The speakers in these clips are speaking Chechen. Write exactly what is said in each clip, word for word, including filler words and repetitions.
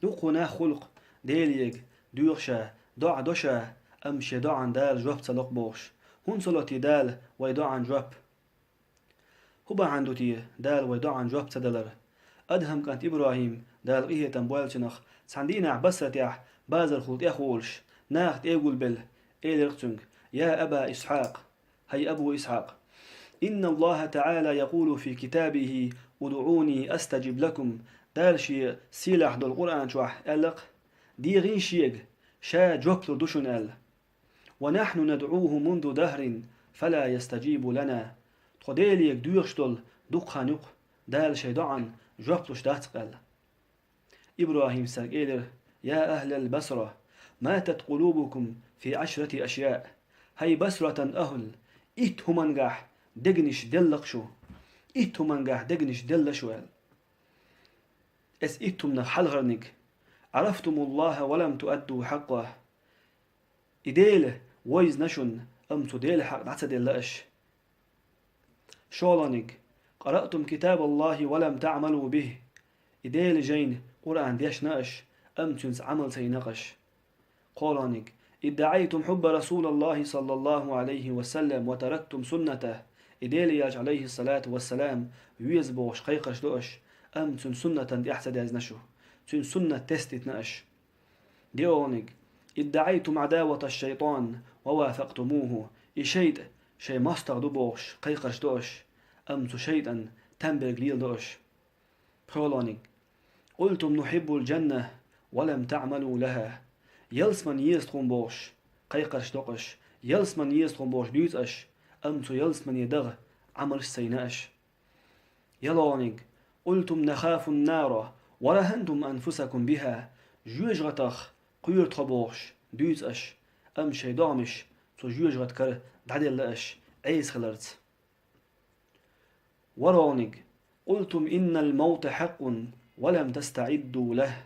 Дуккха нах хуьлу-кх, Делега доьху ша, доӀа до ша, амма шен доӀан Дала жоп ца ло-кх бохуш. ХӀунда ца ло те Дала вайн доӀан жоп? ХӀун бахьана ду те Дала вайн доӀан жоп ца далар? Адхьам кӀант ИбрахӀим, Дала къинхетам бойла цунах, цхьана дийнахь Басратехь базархула тӀехволуш, наха тӀе а гулбелла, элира-кх цуьнга: «Я Аба Исхьакъ, хӀай Абу Исхьакъ, инна Аллаха таӀала якъулу фи китабихи: удӀуни астаджиб лакум». Дала шен сийлахь долу Къуръан чохь аьлла-кх: «ДегӀийша шега, ша жоп лур ду шуна», аьлла. «Ва нахьну надӀуху мунду дахрин, фала ястаджибу лана». Тхо Делега доьхуш долу дуккха хан ю-кх, Дала шайн доӀан жоп луш дац-кх аьлла. ИбрахӀимас цаьрга элира: «Я ахӀлал Басра, матат къулубукум фи Ӏашрати ашъяъ». ХӀай Басратан ахӀл, итт хӀумангахь дегнаш делла-кх шу, итт хӀумангахь дегнаш делла шу аьлла. Эс итт хӀуманах хьалхарниг: «Ӏарафтумуллаха ва лам туадду хьакъкъах». И Дела вайзна шуна, амма цу Делан хьакъ дӀа ца делла аша. ШолгӀаниг: «Къараътум китабаллахи ва лам таӀмалу бихи». И Делан жайна Къуръан дешна аша, амма цуьнца Ӏамал ца йина-кх аша. КхоалгӀаниг: «ИддаӀайтум хьубба Расулаллахи саллаллаху Ӏалайхи ва саллам ва тарактум суннатах». И Делан Элча, Ӏалайхиссалату вассалам, веза бохуш кхайкхарш до аша, амма цуьнан суннатан тӀехь ца дезна шу. Цуьнан суннат тесна аша. ДиъолгӀаниг: «ИддаӀайтум Ӏадаваташ-шайтӀан ва вафакътумуху». И шайтӀа шайн мостагӀа ду бохуш кхайкхарш до аша, амма цу шайтӀан там берг леладо аша. ПхоьалгӀаниг: «Къултум нухьиббул джанна ва лам таӀмалу лаха». Ялсамани еза тхуна бохуш кхайкхарш до-кх аша, ялсамани еза тхуна бохуш дуьйцу аша, амма цу ялсамане даха Ӏамалш ца йина аша. ЯлхолгӀаниг: «Къултум нахафун нара ва рахӀантум анфусакум биха». Жоьжахатах кхоьру тхо бохуш дуьйцу аша, амма шайн догӀмаш цу жоьжахатан кара дӀаделла аша, Ӏеса хиларца. ВорхӀалгӀаниг: «Къултум иннал мавта хьакъкъун ва лам тастаӀидду лаха».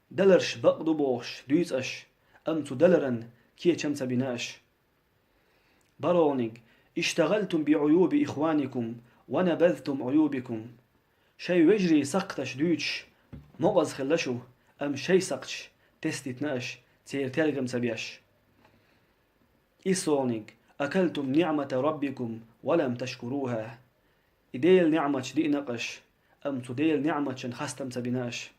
Даларш бакъ ду бохуш дуьйцу аша, амма цу даларан кечам ца бина аша. БархӀалгӀаниг: «ИштагӀалтум би Ӏуюби ихваникум ва набазтум Ӏуюбикум». Шайн вежарийн сакхташ дуьйцуш мукъаза хилла шу, амма шайн сакхташ тесна аша, церан тергам ца беш. ИссолгӀаниг: «Акалтум ниӀмата раббикум ва лам ташкуруха». И Делан ниӀматаш диъна-кх аша, амма цу Делан ниӀматашна хастам ца бина аша.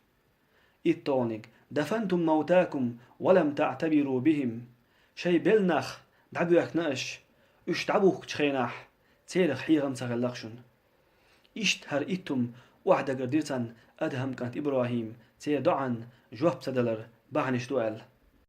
ИттолгӀаниг: «Дафантум мавтакум ва лам таӀтабиру бихим». Шайн белла нах дӀабоьхкина аша, уьш дӀабухкучу хенахь, церах хьехам ца хилла-кх шуна. Иштта хӀара итт хӀума охьадагар дира царна Адхьам кӀант ИбрахӀима церан доӀанна жоп ца далар бахьанаш ду аьлла.